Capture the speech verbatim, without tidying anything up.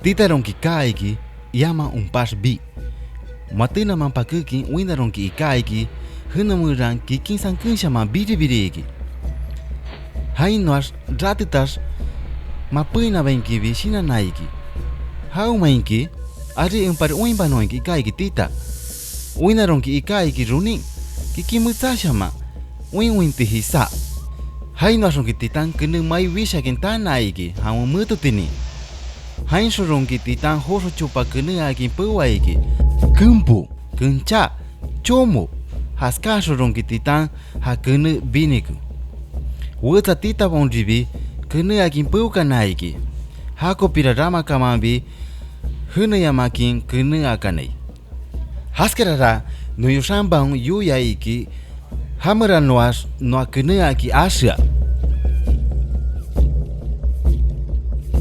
Titaronki kaa iki iama onpax bii. Moa tenaman pakékin oinnaronki iká iki, jene meran kikin sankénshaman biribiri iki. Jainoax ratetax mapéinabainkinbi shinanna iki. Jaonmainki, ari enpari oinbanon iki iká iki tita. Oinnaronki iká iki ronin, kikin metsáshaman, oinwinti jisá. Jainoaxonki titan kené mai wishakin tanaa iki jawen metotinin. Jainxonronki titan joxo chopa kenéakin peoa iki. Kenpo, kenchá, chomo, jaskáaxonronki titan ja kené binikin. Wetsa titabaonribi kenéakin peokanaa iki. Jakopira ramakamanbi jeneyamakin kenéakanai. Jaskarara non yoxanbaon yoia iki, jameranoax noa kenéaki axea.